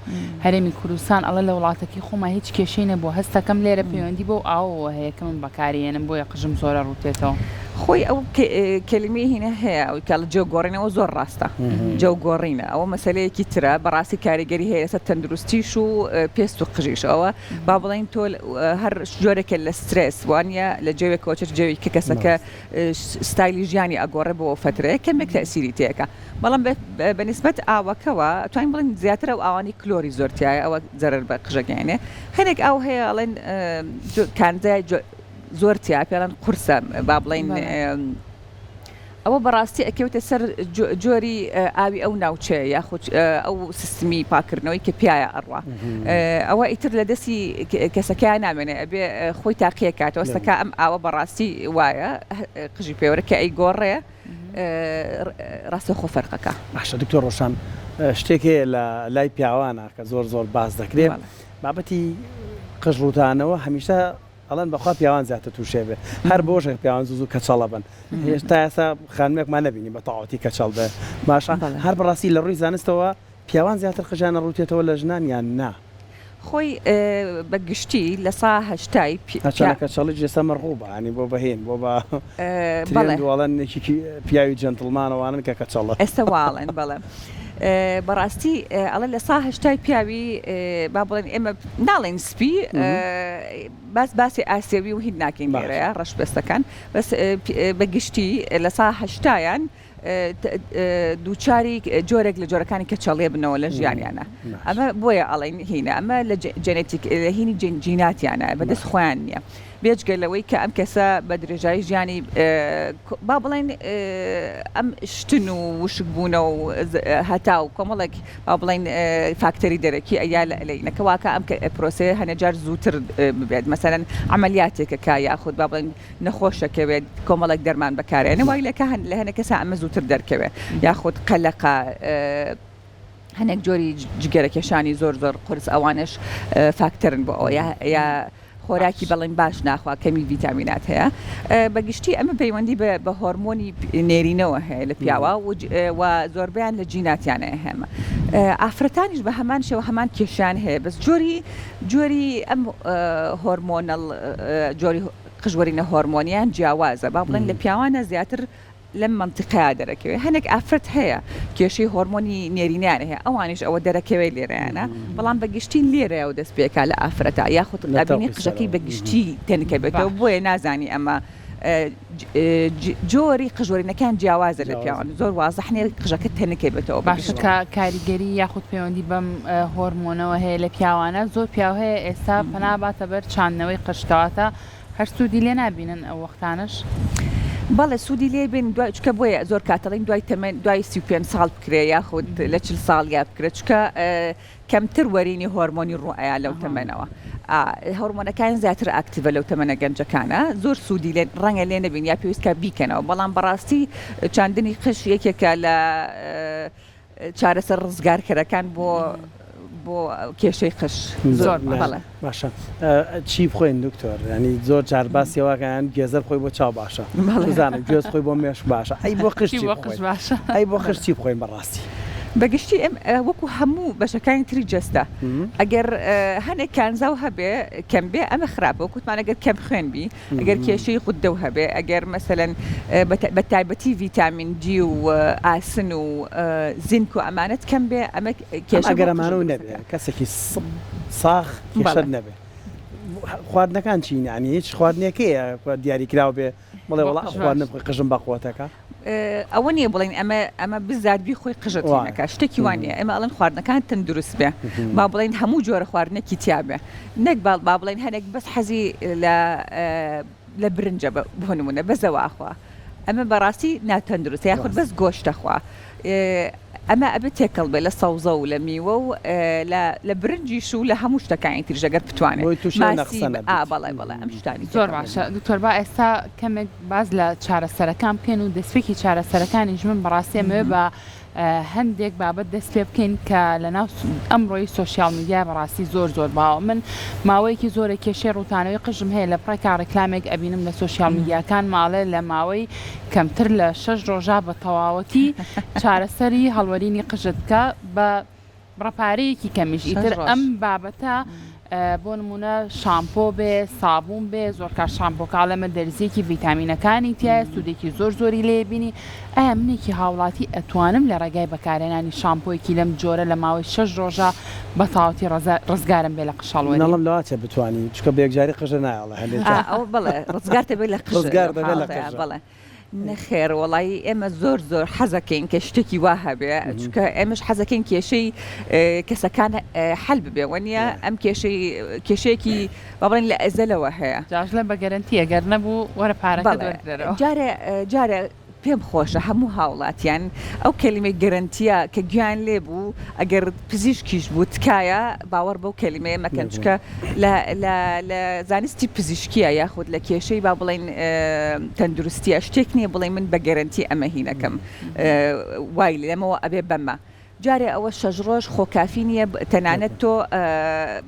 هەرێمی کوردستان ئەڵێ لە وڵاتەکەی خۆما هیچ کێشەی نەبووە هەستەکەم لێرە پەیوەندی بەو ئاوەوە هەیە کە من بەکاری یەنم بۆیە قژم زۆرە ڕووتێتەوە. خۆی ئەو کەلیمەی هینە هەیە ئەوی کە ئەڵێ جەو گۆڕینەوە زۆر ڕاستە جەو گۆڕینە ئەوە مەسەلەیەکی ترە بەڕاستی کاریگەری هەیە لەسەر تەندروستیش و پێست و قژیش ئەوە با بڵێین تۆ هەر جۆرێکە لە سترێس وانە لە جەوێکەوە چێت جەوی کە کەسەکە ستایلی ژیانی ئەگۆڕێ بۆ فەترەیەک کەمێک تەئسیری تێکا بەڵام بە نیسبەت ئاوەکەوە ئەتوانین بڵێین زیاتر ئەو ئاوانەی کلۆری زۆر تیایە ئەوە زەرەر بە قژە گەیەنێ هەنێک ئاو هەیە ئەڵێن کانزای. زۆر تیا پێڵەن قورسە با بڵین ئەوە بەڕاستی ئەکەوێتە سەر جۆری ئاوی ئەو ناوچەیە یاخود ئەو سیستمی پاکردنەوەی کە پیایا ئەڕوا ئەوە ئیتر لە دەستی کەسەکەیا نامێنێ ئەبێ خۆی تاقیە کاتەوە سەکا ئەم ئاوە بەڕاستی وایە قژی پێوەرە کە ئەیگۆڕێ ڕاستەوخۆ فەرقەکە. باشە دکتۆر ڕۆشان شتێک هەیە لە لای پیاوانە کە زۆر زۆر باس دەکرێت بابەتی قژ ڕووتانەوە هەمیشە ئەڵێن بەخوا پیاوان زیاتر توشێ بێ هەر بۆشە پیاوان زوو زوو کەچەڵە بن هێشتا ئێستا خانمێکمان نەبینی بە تەواوەتی کەچەڵ بێ باشە هەر بەڕاستی لە ڕووی زانستەوە پیاوان زیاتر قژیان ئەڕوتێتەوە لە ژنان یان نا؟ خۆی بە گشتی لە سا هەشتای پیا. هەرچەندە کەچەڵیش ئێستا مەرغوبە یانی بۆ بە هین بۆ بە ترێند و ئەڵێن یەکێکی پیاوی جێنتڵمان ئەوانەن کە کەچەڵە. ئێستا وا ئەڵێن بەڵێ. بەڕاستی ئەڵێ لە سا هەشتای پیاوی با بڵێن ئێمە ناڵێن سپی باس باسی ئاسیەوی و هین ناکەین لێرەیە ڕەش پێستەکان بەس بە گشتی لە سا هەشتایان دووچاری جۆرێک لە جۆرەکانی کەچەڵێ بنەوە لە ژیانیانە ئەمە بۆیە ئەڵێن هینە ئەمە لە جێنێتیک لە هینی جیناتیانە بەدەست خۆیان نییە. بێجگە لەوەی کە ئەم کەسە بە درێژایی ژیانی با بڵێین ئەم شتن و وشکبوونە و هەتا و کۆمەڵێک با بڵێین فاکتەری دەرەکی ئەیا لە لەینەکە واکە ئەم پرۆسەیە هەنێ جار زووتر ببێت مەسەلەن عەمەلیاتێکە کە یاخود با بڵێین نەخۆشەکەوێت کۆمەڵێک دەرمان بەکارێنێ وای لەکە هەن لە هەنێک کەسا ئەمە زووتر دەرکەوێت یاخود قەلەقە هەنێک جۆری جگەرەکێشانی زۆر زۆر قورس ئەوانەش فاکتەرن بۆ ئەوە یا خۆراکی بەڵێن باش ناخوا کەمی ڤیتامینات هەیە بە گشتی ئەمە پەیوەندی بە هۆرمۆنی نێرینەوە هەیە لە پیاوە و زۆربیان لە جیناتیانە هەمە ئافرەتانیش بە هەمان شێوە هەمان کێشیان هەیە بەس جۆری جۆری ئەم هۆرمۆنەڵ جۆری قژوەرینە هۆرمۆنیان جیاوازە با بڵێن لە پیاوانە زیاتر لەم مەنتیقەیا دەرەکەوێ هەنێک ئافرەت هەیە کێشەی هۆرمۆنی نێرینەیان هەیە ئەوانیش ئەوە دەرەکەوێ لێرەیانە بەڵام بە گشتی لێرەیەوە دەست پێکا لە ئافرەتا یاخود ئەبینی قژەکەی بە گشتی تەنکە بێتەوە بۆیە نازانی ئەمە جۆری قژوەرینەکان جیاوازە لە پیاوان زۆر وازح نیە قژەکە تەنکە بێتەوە باشە کە کاریگەری یاخود پەیوەندی بەم هۆرمۆنەوە هەیە لە پیاوانە زۆر پیاو هەیە ئێستا پەنا باتە بەر چاندنەوەی قژ کەواتە هەر سوودی لێ نابینن ئەو وەختانەش؟ بەڵێ سوودی لێ بین دوای چکە بۆیە زۆر کاتەڵین دوای تەمەن دوای 35 ساڵ بکرێ یاخود لە 40 ساڵ یا بکرێت چکە کەمتر وەرینی هۆرمۆنی ڕوو ئەیا لەو تەمەنەوە هۆرمۆنەکان زیاتر ئاکتیڤە لەو تەمەنە گەنجەکانە زۆر سوودی لێ ڕەنگە لێ نەبین یا پێویستکە بیکەنەوە بەڵام بەڕاستی چاندنی قژ یەکێکە لە چارەسەر ڕزگارکەرەکان بۆ بۆ کێشەی قژ زۆر بەڵێ. باشە چی بخۆین دکتۆر ینی زۆر جار باسی واکەیان گێزەر خۆی بۆ چاو باشە بزانم گوێز خۆی بۆ مێشک باشە ئەی بۆ قژ چی بخۆین باشە ئەی بۆ قژ چی بخۆین بەڕاستی بەگشتی ئەم وەکو هەموو بەشەکانی تری جەستە ئەگەر هەنێک کانزاو هەبێ کەم بێ ئەمە خراپە وەکوتمان ئەگەر کەم خوێن بی ئەگەر کێشەی غوددەو هەبێ، ئەگەر مەسەلەن بە تایبەتی ڤیتامین دی و ئاسن و زینک و ئەمانەت کەم بێ ئەمە کێشە ئەگەر ئەمانەو نەبێ کەسێکی ساغ کێشەت نەبێ خواردنەکان چین یانی هیچ خواردنێک هەیە دیاریکراو بێ بڵێ وەڵا ئەو خواردنە بخۆی قژم بەقوەتەکە؟ ئەوە نییە بڵێین ئەمە ئەمە بزات بیخۆی قژت هی نەکا شتێکی وا نییە ئێمە ئەڵێن خواردنەکان تەندروست بێ با بڵێین هەموو جۆرە خواردنێکی تیا بێ نەک با با بڵێین هەنێک بەس حەزی لە لە برنجە بۆ نمونە بەس ئەوە ئەخوا ئەمە بەڕاستی ناتەندروستە یاخود بەس گۆشت ئەخوا ئەمە ئەبێ تێکەڵ بێ لە سەوزە و لە میوە و لە لە برنجیش و لە هەموو شتەکانی تریش ئەگەر بتوانێ بۆی تووشی ئەو ماسی نەقسە ئا نەبیت. بەڵێ بەڵێ ئەم شتانی زۆر تێکەڵ بێ. باشە دکتۆر با ئێستا کەمێک باس لە چارەسەرەکان بکەین و دەستپێکی چارەسەرەکانیش من بەڕاستی ئەمەوێ بە هەندێک بابەت دەست پێ بکەین کە لە ناو ئەمڕۆی سۆشیال میدیا بەڕاستی زۆر زۆر باوە من ماوەیەکی زۆرە کێشەی ڕووتانەوەی قژم هەیە لە پڕێکا ڕیکلامێک ئەبینم لە سۆشیال میدیاکان ماڵێ لە ماوەی کەمتر لە شەش ڕۆژا بە تەواوەتی چارەسەری هەڵوەرینی قژت بکە بە بڕە پارەیەکی کەمیش ئیتر ئەم بابەتە بۆ نمونە شامپۆ بێ سابوون بێ زۆرکات شامپۆکە ئەڵێمە دەرزیەکی ڤیتامینەکانی تایە سوودێکی زۆر زۆری لێ بینی ئایا منێکی هاوڵاتی ئەتوانم لە ڕێگای بەکارهێنانی شامپۆیەکی لەم جۆرە لە ماوەی شەش ڕۆژە بە تەواوەتی ڕزگارم بێ لە قژهەڵوەرین؟ نەڵم لەواچە بتوانی چونکە بە یەکجاری قژە نایەڵێ هەندێک جار. ئا ئەوە بەڵێ ڕزگارت دەبێت لە قژ ڕزگار دەبێت لە قژە. بەڵێ. نەخێر وەڵایی ئێمە زۆر زۆر حەزەکەین کە شتێکی وا هەبێ چونکە ئێمەش حەزەکەین کێشەی کەسەکان حەل ببێ وەنیە ئەم کێشەی کێشەیەکی با بڵێین لە ئەزەلەوە هەیە. جاژلە بە گەرەنتی ئەگەر نەبوو وەرە پارەکەت وەرگرەرەوە. جارێ جارێ پێم خۆشە هەموو هاوڵاتیان ئەو کەلیمەی گەرەنتیە کە گوێیان لێ بوو ئەگەر پزیشکیش بوو تکایە باوەڕ بەو کەلیمەیە مەکەن چونکە لە لە لە زانستی پزیشکیە یاخود لە کێشەی با بڵێین تەندروستیە شتێک نییە بڵێ من بە گەرەنتی ئەمە هینەکەم وای لەمەوە ئەبێ بەمە جارێ ئەوە شەش ڕۆژ خۆ کافی نییە تەنانەت تۆ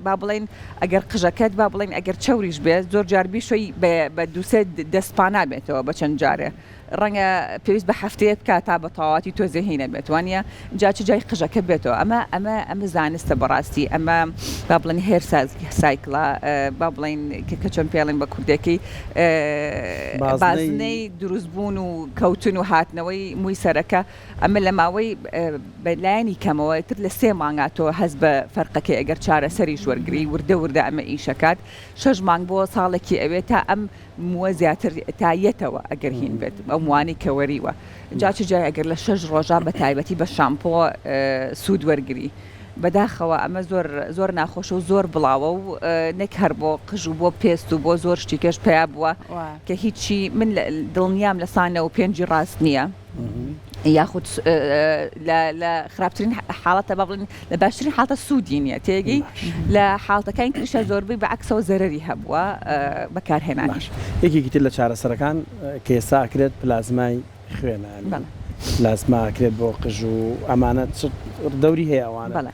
با بڵێین ئەگەر قژەکەت با بڵێین ئەگەر چەوریش بێت زۆر جار بیشۆی بە دووسێ دەست پا نابێتەوە بە چەند جارێ ڕەنگە پێویست بە هەفتەیە بکات تا بە تەواوەتی تۆزێ هینە بێت وانە جا چ جای قژەکە بێتەوە ئەمە ئەمە ئەمە زانستە بەڕاستی ئەمە با بڵێن hair cycle ە با بڵێن کە چۆن پێڵێن بە کوردەکەی بازنەی دروستبوون و کەوتن و هاتنەوەی مووی سەرەکە ئەمە لە ماوەی بە لایەنی کەمەوە تر لە سێ مانگا تۆ هەست بە فەرقەکەی ئەگەر چارەسەریش وەرگری وردە وردە ئەمە ئیشەکات شەش مانگ بۆ ساڵێکی ئەوێ تا ئەم مووە زیاتر تا یەتەوە ئەگەر هین بێت ئەو موانەی کە وەریوە جا چ جای ئەگەر لە شەش ڕۆژا بە تایبەتی بە شامپۆ سوود وەرگری بەداخەوە ئەمە زۆر زۆر ناخۆشە و زۆر بڵاوە و نەک هەر بۆ قژ و بۆ پێست و بۆ زۆر شتی کەش پەیا بووە کە هیچی من دڵنیام لە سا 95 ی ڕاست نییە. یاخود لە خراپترین حاڵەتە با بڵێن لە باشترین حاڵەتە سوودی نییە تێگەی لە حاڵەتەکانی تریشا زۆربەی بە عەکسەوە زەرەری هەبووە بەکارهێنانی. باش یەکێکی تر لە چارەسەرەکان کە ئێستا ئەکرێت پلازمای خوێنە یانی پلازما ئەکرێت بۆ قژ و ئەمانە چ دەوری هەیە ئەوانە؟ بەڵێ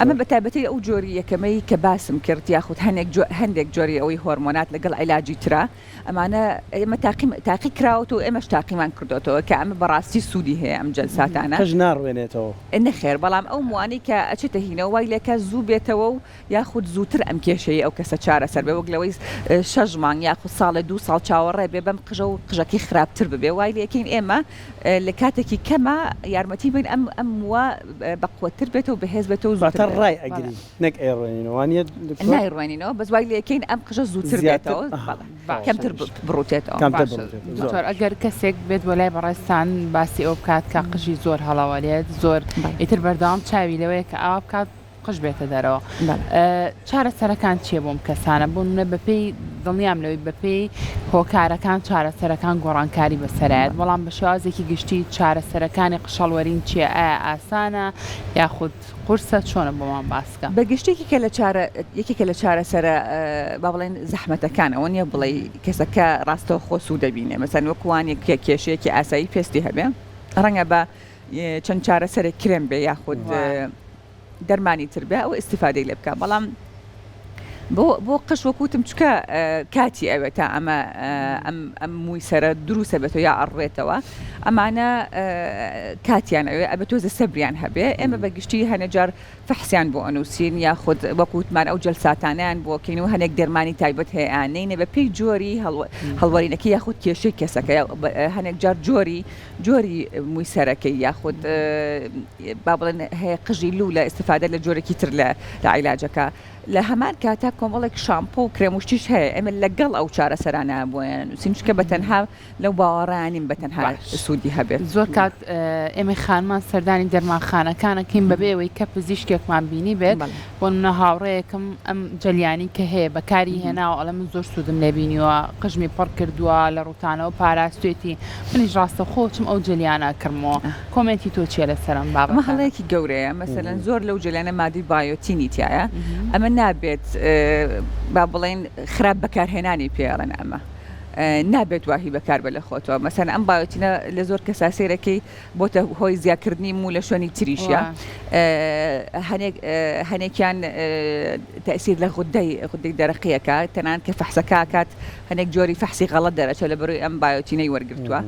ئەمە بە تایبەتی ئەو جۆری یەکەمەی کە باسم کرد یاخود هەنێک هەندێک جۆری ئەوەی هۆرمۆنات لەگەڵ عیلاجی ترا ئەمانە ئێمە تاقی تاقی کراوەتەوە ئێمەش تاقیمان کردۆتەوە کە ئەمە بەڕاستی سوودی هەیە ئەم جەلساتانە. قژ ناڕوێنێتەوە. نەخێر بەڵام ئەو موانەی کە ئەچێتە هینەوە وای لێکا زوو بێتەوە و یاخود زووتر ئەم کێشەی ئەو کەسە چارەسەر بێ وەک لەوەی شەش مانگ یاخود ساڵێ دوو ساڵ چاوەڕێ بێ بەم قژە و قژەکەی خراپتر ببێ وای لێکەین ئێمە لە کاتێکی کەما یارمەتی بەین ئەم ئەم مووە بەقوەتتر بێتەوە بەهێز بێتەوە و زووتر واتە ڕای ئەگرین. نەک ئەیڕوێنینەوە وانیە دکتۆر؟ نایڕوێنینەوە بەس وای لێکەین ئەم قژە زووتر بێتەوە بەڵێ کەمتر بڕوتێتەوە. کەمتر بڕوتێتەوە زۆر. دکتۆر ئەگەر کەسێک بێت بۆ لای بەڕێزتان باسی ئەوە بکات کە قژی زۆر هەڵەوەرێت زۆر ئیتر بەردەوام چاوی لەوەیە کە ئاوا بکات قژ بێتە دەرەوە چارەسەرەکان چیە بۆم کەسانە بۆ نمونە بەپێی دڵنیام لەوەی بەپێی هۆکارەکان چارەسەرەکان گۆڕانکاری بەسەرایەت بەڵام بە شێوازێکی گشتی چارەسەرەکانی قژهەڵوەرین چیە ئایا ئاسانە یاخود قورسە چۆنە بۆمان باسکە. بە گشتی یەکێکە لە چارە یەکێکە لە چارەسەرە با بڵێین زەحمەتەکان ئەوە نییە بڵێی کەسەکە ڕاستەوخۆ سوود دەبینێ مەسەن وەکو وانیە کە کێشەیەکی ئاسایی پێستی هەبێ ڕەنگە بە چەند چارەسەرێک کرێم بێ یاخود دەرمانی تر بێ ئەو ئیستیفادەی لێ بکا بەڵام بۆ بۆ قژ وەکو وتم چونکە کاتی ئەوێت تا ئەمە ئەم ئەم مووی سەرە دروستە بێتەوە یا ئەڕوێتەوە ئەمانە کاتیان ئەوێ ئەبێ تۆزە سەبریان هەبێ ئێمە بە گشتی هەنێ جار فەحسیان بۆ ئەنووسین یاخود وەکو وتمان ئەو جەلساتانیان بۆ کەین و هەنێک دەرمانی تایبەت هەیە نینە بە پێی جۆری هەڵوەرینەکە یاخود کێشەی کەسەکە هەنێک جار جۆری جۆری مووی سەرەکەی یاخود با بڵێن هەیە قژی لوولە ئیستیفادە لە جۆرێکی تر لە لە عیلاجەکە لە هەمان کاتا کۆمەڵێک شامپۆ و کرێم و شتیش هەیە ئێمە لەگەڵ ئەو چارەسەرانە بۆیان نووسین چونکە بە تەنها لەو باوەڕا نیم بە تەنها سوودی هەبێت. زۆر کات ئێمەی خانمان سەردانی دەرمانخانەکان ئەکەین بەبێ ئەوەی کە پزیشکێکمان بینیبێت بۆ نمونە هاوڕێیەکم ئەم جەلیانی کە هەیە بەکاری هێناوە ئەڵێ من زۆر سوودم لێ بینیوە قژمی پڕ کردووە لە ڕووتانەوە پاراستوێتی منیش ڕاستەوخۆ چم ئەو جەلیانە ئەکڕمەوە comment ی تۆ چیە لەسەر ئەم بابەتانە؟ ئەمە هەڵەیەکی گەورەیە مەسەلەن زۆر لەو جەلیانە مادەی بایۆتینی تیایە ئەمە نابێت با بڵێین خراپ بەکارهێنانی پێ ئەڵێن ئەمە نابێت واهی بەکار بە لە خۆتەوە مەسەن ئەم بایۆتینە لە زۆر کەسا سەیرەکەی بۆتە هۆی زیاکردنی موو لە شوێنی تریشە هەنێک هەنێکیان تەسیر لە غودەی غودەی دەرەقیەکە تەنان کە فەحسەکە کات هەنێک جۆری فەحسی غەڵەت دەرەچێت لە بەرەوەی ئەم بایۆتینەی وەرگرتووە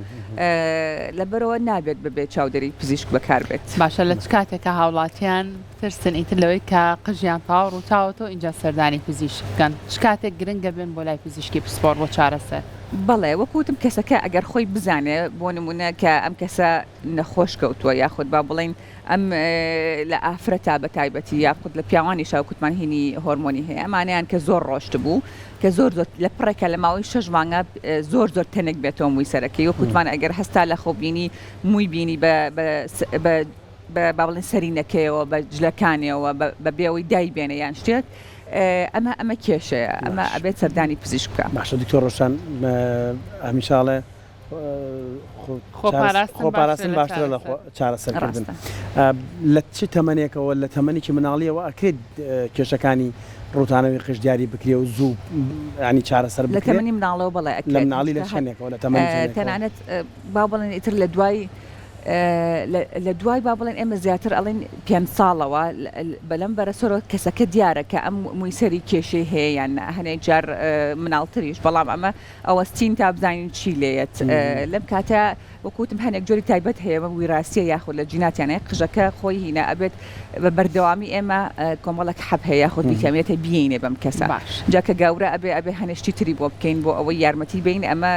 لەبەرەوە نابێت بەبێ چاودێری پزیشک بەکاربێت. باشە لە چ کاتێکا هاوڵاتیان بترسن ئیتر لەوەی کە قژیان تەواو ڕووتاوەتەوە ئینجا سەردانی پزیشک بکەن چ کاتێک گرنگە بێن بۆ لای پزیشکی پسپۆڕ بۆ چارەسەر؟ بەڵێ وەکو وتم کەسەکە ئەگەر خۆی بزانێ بۆ نمونە کە ئەم کەسە نەخۆش کەوتووە یاخود با بڵێین ئەم لە ئافرەتا بە تایبەتی یاخود لە پیاوانیشا وەکوتمان هینی هۆرمۆنی هەیە ئەمانەیان کە زۆر ڕۆشتبوو کە زۆر زۆر لە پڕێکە لە ماوەی شەش مانگا زۆر زۆر تەنک بێتەوە مووی سەرەکەی وەکوتمان ئەگەر هەستا لە خەو بینی مووی بینی بە بە بە بە با بڵێن سەرینەکەیەوە بە جلەکانیەوە بە بێ ئەوەی دایبێنێ یان شتێک ئەمە ئەمە کێشەیە ئەمە ئەبێت سەردانی پزیشک بکا. باشە دکتۆر ڕۆشان هەمیشە ئەڵێ خۆپاراستن باشترە لە چارەسەرکردن لە چ تەمەنێکەوە لە تەمەنێکی مناڵیەوە ئەکرێت کێشەکانی ڕووتانەوەی قژ دیاری بکرێ و زوو ینی چارەسەر لە تەمەنی مناڵەوە بەڵێ لە مناڵی لە چەندێکەوە لە تەمەنی تەنانەت با بڵێن ئیتر لە دوای لە دوای با بڵێن ئێمە زیاتر ئەڵێن پێنج ساڵەوە بەلەم بەرەسەرەوە کەسەکە دیارە کە ئەم مووی سەری کێشەی هەیە یان نا هەنێک جار مناڵتریش بەڵام ئەمە ئەوەستین تا بزانین چی لێیەت لەم کاتە وەکو وتم هەنێک جۆری تایبەت هەیە وەک ویراسیە یاخود لە جیناتیان هەیە قژەکە خۆی هینە ئەبێت بە بەردەوامی ئێمە کۆمەڵێک حەب هەیە یاخود ڤیتامینات هەیە بیەینێ بەم کەسە باش. جا کە گەورە ئەبێ ئەبێ هەنێ شتی تری بۆ بکەین بۆ ئەوەی یارمەتی بەین ئەمە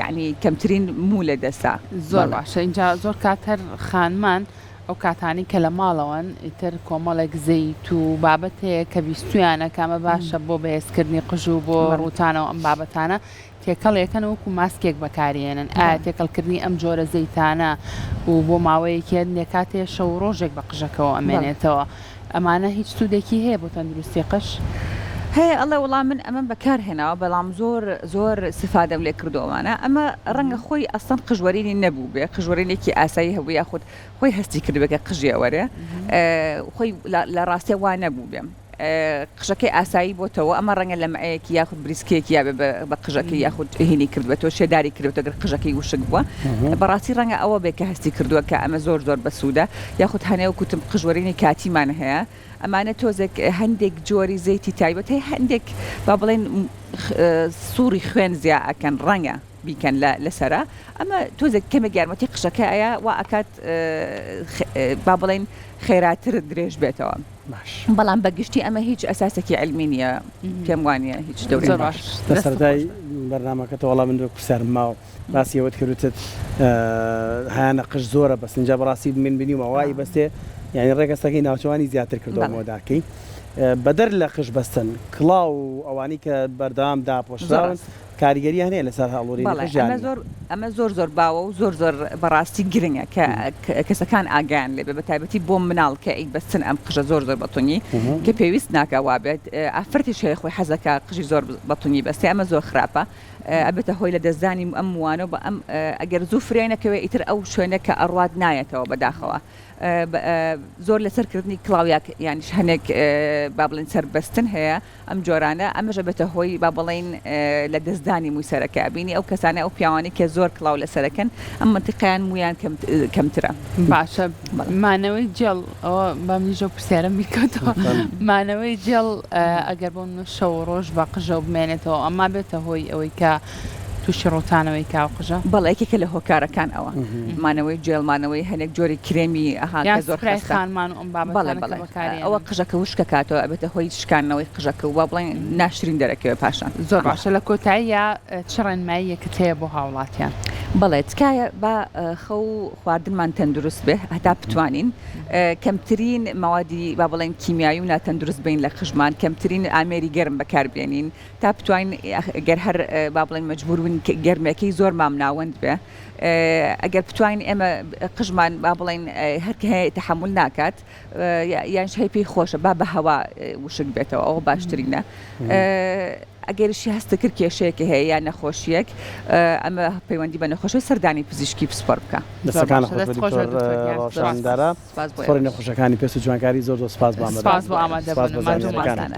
یەعنی کەمترین موو لە دەسا. زۆر باشە ئینجا زۆر کات هەر خانمان ئەو کاتانەی کە لە ماڵەوەن ئیتر کۆمەڵێک زەیت و بابەت هەیە کە بیستویانە کە ئەمە باشە بۆ بەهێزکردنی قژ و بۆ ڕووتانەوە ئەم بابەتانە تێکەڵیەکەن و وەکو ماسکێک بەکاریێنن ئایا تێکەڵکردنی ئەم جۆرە زەیتانە و بۆ ماوەیەکی هەندێک کاتێ شەو و ڕۆژێک بە قژەکەوە ئەمێنێتەوە ئەمانە هیچ سوودێکی هەیە بۆ تەندروستی قژ؟ هەیە ئەڵێ وەڵا من ئەمەم بەکار هێناوە بەڵام زۆر زۆر سفادەم لێ کردووە ئەوانە ئەمە ڕەنگە خۆی ئەسڵەن قژوەرینی نەبووبێ قژوەرینێکی ئاسایی هەبوو یاخود خۆی هەستی کردبێ کە قژی ئەوەرێ خۆی لە ڕاستیا وا نەبووبێ قژەکەی ئاسایی بۆتەوە ئەمە ڕەنگە لەمعەیەکی یاخود بریسکەیەکی یابێ بە قژەکەی یاخود هینی کردبێتەوە شێداری کردبێتەوە گەر قژەکەی وشک بووە بەڕاستی ڕەنگە ئەوە بێ کە هەستی کردووە کە ئەمە زۆر زۆر بەسوودە یاخود هەنێ وەکو وتم قژوەرینی کاتیمان هەیە ئەمانە تۆزێک هەندێک جۆری زەیتی تایبەت هەیە هەندێک با بڵێن سوڕی خوێن زیا ئەکەن ڕەنگە بیکەن لە لەسەرە ئەمە تۆزێک کەمێک یارمەتی قژەکە ئەیا وا ئەکات با بڵێین خێراتر درێژ بێتەوە باش. بەڵام بە گشتی ئەمە هیچ ئەساسێکی عیلمی نییە پێم وانییە هیچ دەورێک زۆر باش لە دەستت سەرەتای خۆش بێت. بەرنامەکەتەوە وەڵا من دوو پرسیارم ماوە باسی ئەوەت کرد وتت هەیانە قژ زۆرە بەستن جا بەڕاستی من بینیومە وای بەستێ یانی ڕێک هەستەکەی ناوچەوانی زیاتر کردەوە بەڵێ. مۆداکەی بەدەر لە قژ بەستن کڵاو و ئەوانەی کە بەردەوام زۆر داپۆشراون ڕاستە. کاریگەریان هەیە لەسەر هەڵوەرینی بەڵێ قژ یان ئەمە نا؟ زۆر ئەمە زۆر زۆر باوە و زۆر زۆر بەڕاستی گرنگە کە کەسەکان ئاگایان لێ بێ بە تایبەتی بۆ مناڵ کە ئەیبەستن ئەم قژە زۆر زۆر بە تونی کە پێویست ناکا وابێت ئافرەتیش هەیە خۆی حەزەکا قژی زۆر بە تونی بەستێ ئەمە زۆر خراپە ئەبێتە هۆی لە دەستدانی ئەم موانە و بە ئەم ئەگەر زوو فریای نەکەوێ ئیتر ئەو شوێنە کە ئەڕوات نایەتەوە بەداخەوە زۆر لەسەر کردنی کڵاو یانیش هەنێک با بڵێن سەربەستن هەیە ئەم جۆرانە، ئەمەش ئەبێتە هۆی با بڵێین لە دەستدانی مووی سەرەکە، ئەبینی ئەو کەسانە ئەو پیاوانەی کە زۆر کڵاو لە سەرەکەن ئەم مەنتیقەیان موویان کەمترە. باشە مانەوەی جێڵ ئەوە با منیش ئەو پرسیارەم بیرکەوتەوە مانەوەی جێڵ ئەگەر بۆ منە شەو و ڕۆژ بە قژەوە بمێنێتەوە ئەما بێتە هۆی ئەوەی کە تووشی ڕووتانەوەی کا و قژە؟ بەڵێ یەکێکە لە هۆکارەکان ئەوە مانەوەی جێڵ مانەوەی هەنێک جۆری کرێمی ئەها یان کە زۆر سپرای خەستە خانمان و ئەم بەڵێ بابەتانە کە بەڵێ بەکاریێنن. ئەوە قژەکە وشکەکاتەوە ئەبێتە هۆی شکاندنەوەی قژەکە و با بڵێین ناشرین دەرەکەوێ پاشان. زۆر باشە لە کۆتاییا چ ڕێنماییەکت هەیە بۆ هاوڵاتیان؟ بەڵێ تکایە با خەو و خواردنمان تەندروست بێ هەتا بتوانین کەمترین مەوادی با بڵێین کیمیایی و ناتەندروست بین لە قژمان کەمترین ئامێری گەرم بەکار بێنین تا بتوانین گەر هەر با بڵێین مەجبور بووین گەرمەکەی زۆر مامناوەند بێ ئەگەر بتوانین ئێمە قژمان با بڵێین هەر کە هەیە تەحەمول ناکات یانش هەی پێی خۆشە با بە هەوا وشک بێتەوە ئەوە باشترینە ئەگەریشی هەستە کرد کێشەیەکی هەیە یان نەخۆشیەک ئەمە پەیوەندی بە نەخۆشی سەردانی پزیشکی پسپۆر بکە. دەستەکانت خۆش بێت دکتۆر ڕۆشان دارا پسپۆڕی نەخۆشەکانی پێست و جوانکاری زۆر زۆر سپاس بۆ ئامادەبوونت. سپاس بۆ زانیاریەکانت.